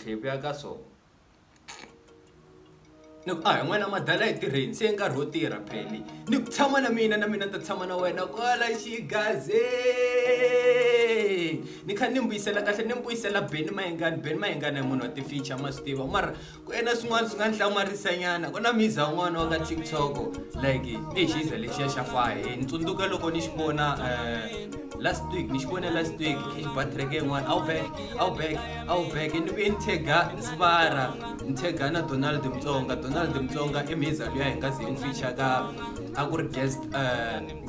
Hi vuya ka swona ni ku a hi n'wina madala hi tirheni se i nkarhi wo tirha pheli ni ku tshama na mina na mina ni ta tshama na wena kwala xigazeni ni kha ni mbuyisela kahle ni mbuyisela Benny Mayengani Benny Mayengani i munhu wa ti-feature ma swi tiva mara ku endla swin'wana swi nga ni hlamarisa nyana ku na miza wun'wana wa ka TikTok like i xiza lexiya xa fahe ni tsundzuka loko ni xi vona last week ni xi vone last week khe xi ba track yin'wana a wu back a wu back a wu back ni vuye ni tag Sibara ni tag na Donald Mutsonga Donald Mutsonga i mhiza luya hi nga ze hi n'wi feature ka a ku ri guest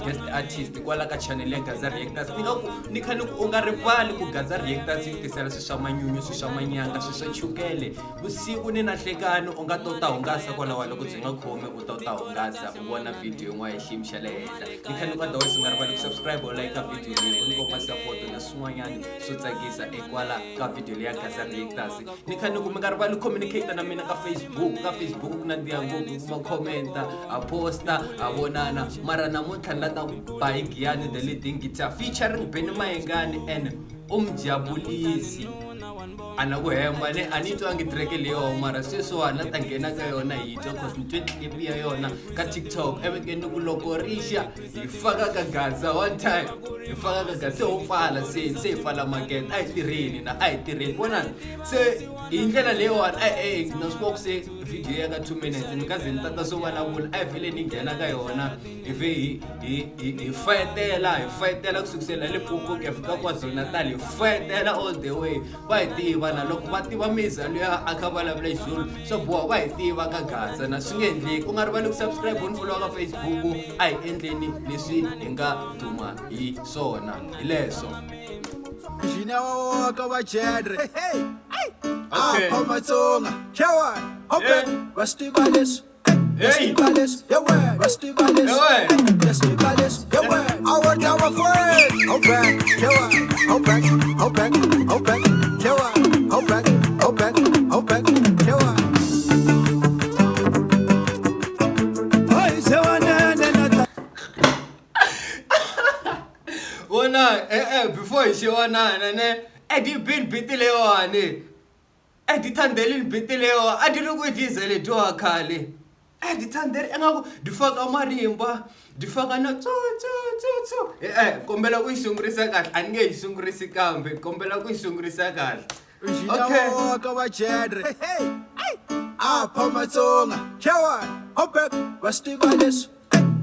guest artist kwala ka channel ya Gaza Reactors ni nga ku ni kha ni ku u nga rivali ku Gaza Reactors yi ku tisela swilo swa manyunyu swilo swa manyanga swilo swa chukele vusiku ni na nhlekani u nga to ta hungasa kwalawa loko byi nga khomi u ta u ta hungasa u vona video yin'wana ya xiyimo xa le henhla ni kha ni ku otherwise u nga rivali ku subscribe u like video leyi u ni komba support na swin'wanyana swo tsakisa ekwala ka video leyi ya Gaza Reactors ni kha ni ku mi nga rivali communicate na mina ka Facebook ka Facebook ku nandziha ngopfu kuma commenta a posta a vonana mara namuntlha ni la ta ku ba hi Giyani the leading guitar featuring Benny Mayengani and Umjabulisi a na ku hemba ne a ni twangi track leyiwa mara sweswiwani na ta nghena ka yona hi twa cause ni twe clip ya yona ka TikTok evekeni ku loko rixa hi faka ka Gaza one time hi faka ka Gaza se ho pfala se se hi pfala makete a hi tirheni na a hi tirheni vonani se hi ndlela leyiwani a e na swi vona ku se video ya ka 2 minutes ni nga ze ni tata swo vulavula a hi vhele ni nghena ka yona hi vhe hi hi hi hi fayetela hi fayetela ku sukusela Limpopo ku ya fika KwaZulu-Natal hi fayetela all the way va hi tiva na loko va tiva miza luya a kha vulavula Xizulu swo boha va hi tiva ka Gaza na swi nge endleki u nga rivali ku subscribe u ni follow ka Facebook a hi endleni leswi hi nga duma hi swona hi leswo Xina wa ka va genre. Hey, Okay. Apha Matsonga. Chewa. Open. Va swi tiva leswi. Va swi Hey. tiva leswi. Yewe. Va swi tiva leswi. Yewe. Va swi tiva leswi. Yewe. Our our friend. Open. Chewa. Open. Open. Open. Chewa. Open. Open. Open. Chewa. Hayi sewanene na vona before hi xewanana ne Eddie bin beat leyiwani Eddie Thandelini beat leyiwa a di ri ku diesel dyoha khale Eddie Thandeli ingaku di faka marimba di faka na tsu tsu tsu tsu kombela ku yi sungurisa kahle a ni nge yi sungurisi kambe kombela ku yi sungurisa kahle. Xina Okay. wa ka va genre. Hey. Apha Matsonga. Chewa. Open. Va swi tiva leswi.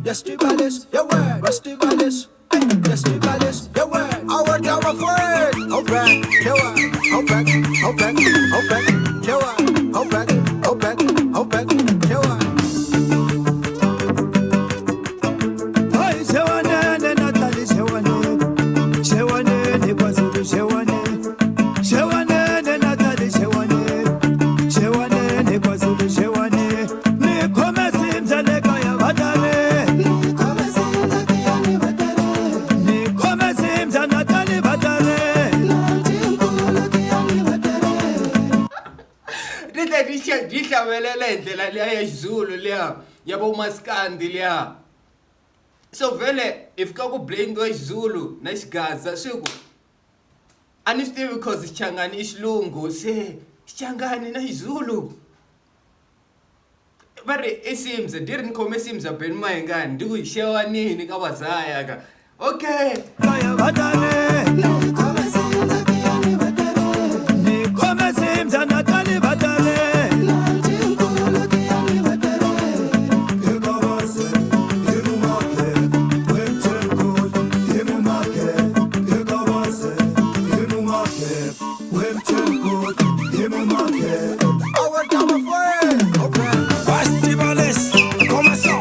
Ya swi tiva leswi. Yewe. Va swi tiva leswi. Ya swi tiva leswi. Yewe. Our our friend. Open. Chewa. Open. Open. Open. Chewa. Open. Open. Open. Chewa. Hayi sewanene Natali sewanene sewanene KwaZulu sewanene sewanene Natali sewanene sewanene KwaZulu sewanene nikhome simza lekaya vatale nikhome simza Natali vatale. Ti tlhe di di hlavelela hi ndlela liya ya Xizulu liya ya vo maskandi liya so vhele hi fika ku blendiwa Xizulu na Xigaza swi ku a ni swi tivi cause Xichangani i xilungu se Xichangani na Xizulu va ri i Simza di ri ni khome Simza Benny Mayengani ndi ku hi xewanini ka vazaya ka okay. Kaya vatale nikhome simza Natali vatale. Our our friend. Open. Festivales, commençons.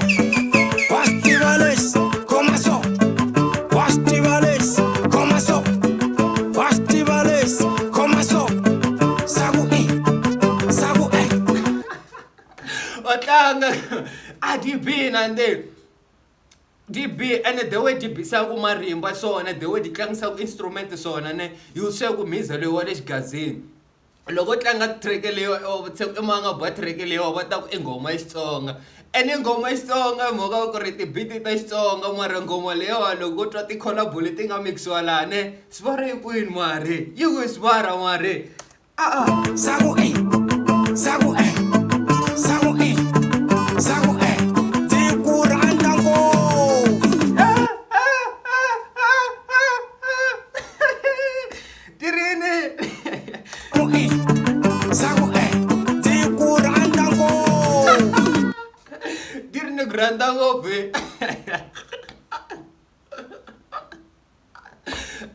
Festivales, commençons. Festivales, commençons. Festivales, commençons. Sagu e, sagu e. Wa tlanga a di bi na nde di bi ene the way di bisaku marimba swona the way di tlangisaku instrument swona ne yi swe ku mhiza loyi wa le xigazini loko u tlanga track leyiwa i ma nga ba track leyiwa va ta ku i nghoma ya Xitsonga ene nghoma ya Xitsonga hi mhaka ku ri ti-beat ta Xitsonga mara nghoma leyiwa loko u twa ti-collabo leti nga mixiwa laha ne swi va ri kwini mari yi kwihi swi mari. Saku e saku e saku e saku e ndzi ku rhandza ngopfu. Tirhini. Ku e saku e ndzi ku rhandza ngopfu. Tirhini ku rhandza ngopfu.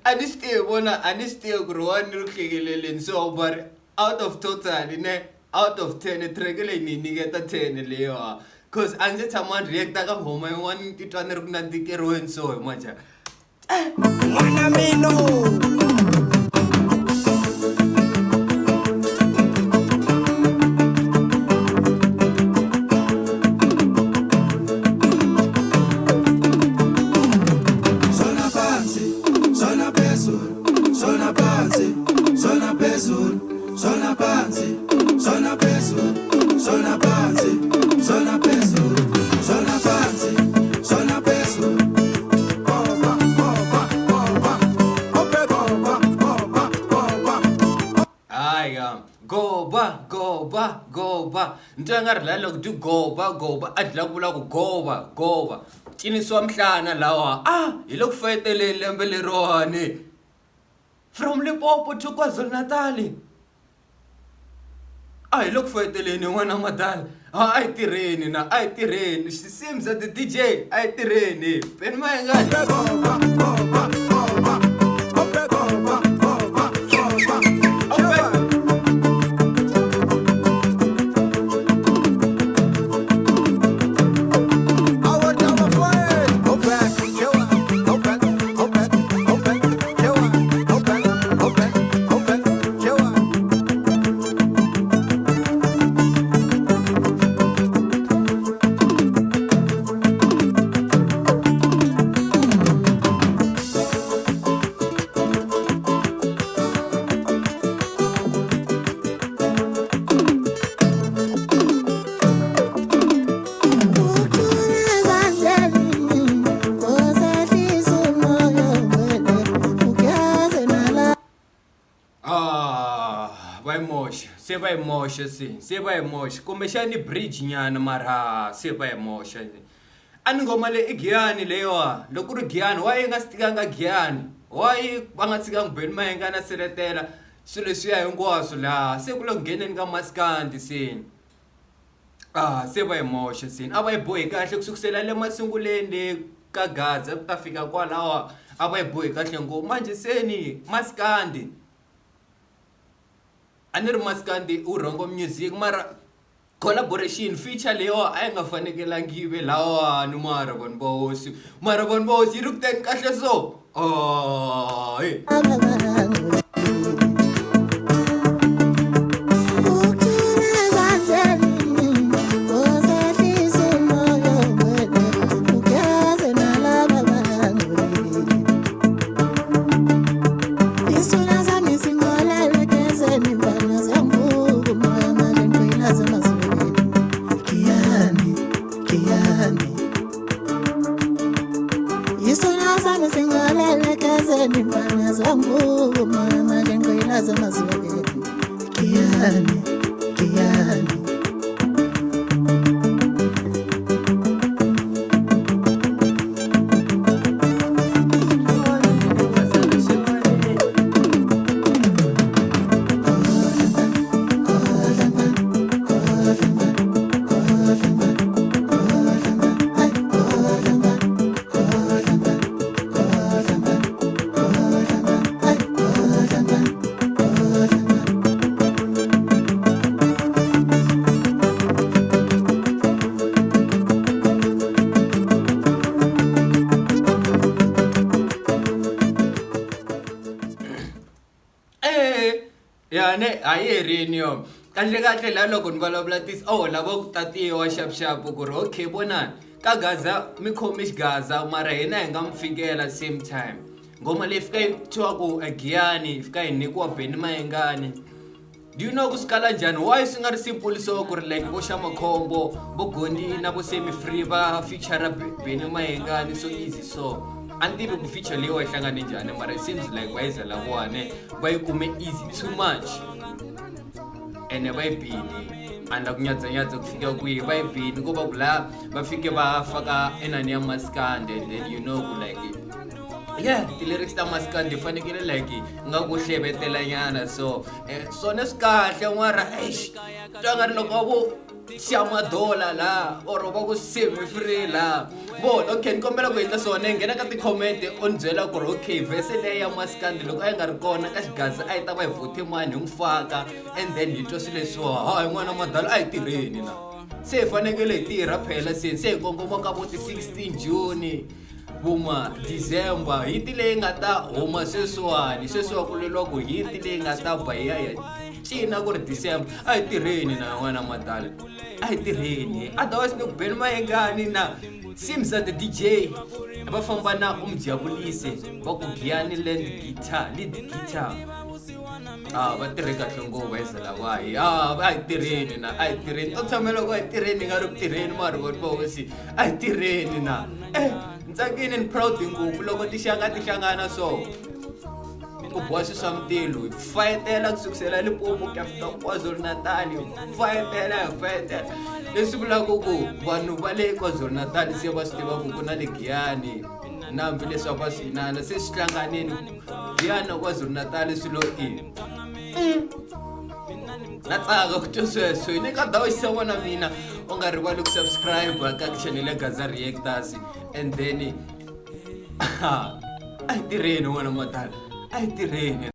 A ni swi tivi vona a ni swi tivi ku ri why ni ri ku hlekeleleni so but out of total ne out of 10 track leyi ni yi nyiketa 10 leyiwa cause a ndzi tshama ni react-a ka nghoma yin'wana ni titwa ni ri ku nandzikeriweni so hi majaha. N'wana mino. Zona phansi, zona phezulu, zona phansi, zona phezulu, zona phansi, zona phezulu, zona phansi, zona phezulu, zona phansi, zona phezulu. Goba, goba, goba. Ope goba, goba, goba. Hayi ka goba goba goba ni twa nga ri la loko dyi goba goba a dyi la ku vula ku gova gova cinisiwa mihlana lawa a hi le ku feteleni lembe leriwani from Limpopo to KwaZulu-Natal a hi le ku feteleni n'wana madala a hi tirheni na a hi tirheni Sims the DJ a hi tirheni Benny Mayengani. Goba, goba, goba. Ope goba, goba, goba. Chewa. Our tower fire. Go back, chewa. Go back, go back, go back, chewa. Go back, go back, go back, chewa. Ah, va yi moxa se va yi moxa se se va yi moxa kumbexani bridge nyana mara se va yi moxa a ni nghoma leyi i giyani leyiwa loko ku ri giyani why yi nga si tikanga giyani why va nga tshikanga Benny Mayengani a seletela swilo leswiya hinkwaswo laha se ku le ku ngheneni ka maskandi se ah se va yi moxa se a va yi bohi kahle ku sukusela le masunguleni le ka Gaza ku ta fika kwalawa a va yi bohi kahle ngopfu manje se ni maskandi a ni ri maskandi u rhongo music mara collaboration feature leyiwa a yi nga fanekelangi yi ve lawani mara vanhu va hosi mara vanhu va hosi yi ri ku teni kahle so oh, hey. Giyani, Giyani. Eh, ya ne a yi herini yo kahle kahle la loko ni vulavula tisi oh lava ku tatiwa xapuxapu ku ri okay vonani ka Gaza mi khomi xigaza mara hina hi nga mi fikela same time nghoma leyi fika yi thyiwa ku Giyani yi fika yi nyikiwa Benny Mayengani do you know ku swi kala njhani why swi nga ri simple so ku ri like vo Xamakhombo vo Gondi na vo Semi Free va feature Benny Mayengani so easy so a ni tivi ku feature leyiwa yi hlangane njhani mara it seems like va yi za lavawani va yi kume easy too much. Ene va yi bini a ni la ku nyadzanyadza ku fika kwihi va yi bini ko va ku la va fike va faka inani ya maskandi and then you know ku like yeah ti-lyrics ta maskandi fanekele like nga ku hlevetelanyana so swona swi kahle n'wara eish twa nga ri loko vo xa madola la or va ku semi free la vona okay ni kombela ku endla swona nghena ka ti-comment u ni byela ku ri okay vhese leyi ya maskandi loko a yi nga ri kona ka xigaza a yi ta va hi vhothe mani hi n'wi faka and then hi twa swilo leswiwa hayi n'wana madala a hi tirheni na se hi fanekele hi tirha phela se se hi kongoma ka vo ti-16 June vuma December hiti leyi nga ta huma sweswiwani sweswiwa ku lweliwa ku hiti leyi nga ta ba hi ya ya cina ku ri December a hi tirheni na n'wana madala a hi tirheni otherwise ni ku beni mayengani na Sims the DJ va famba na Umjabulise va ku Giyani Land guitar lead guitar a va tirhe kahle ngopfu va yisa lavahi a a hi tirheni na a hi tirheni to tshamela ku a hi tirheni nga ri ku tirheni mara vona va hosi a hi tirheni na eh ni tsakile ni proud ngopfu loko tinxaka ti hlangana so ku boha swilo swa mutilo hi fayetela ku sukusela Limpopo ku ya fika KwaZulu-Natal hi fayetela hi fayetela leswi vulaka ku vanhu va le KwaZulu-Natal se va swi tiva ku ku na le Giyani na hambileswi a va swi inana se swi hlanganile Giyani na KwaZulu-Natal swilo i na tsaka ku twa sweswo hi le ka ndhawu xisavo na mina u nga rivali ku subscribe ka channel ya Gaza Reactors and then a hi tirheni n'wana madala a hi tirheni.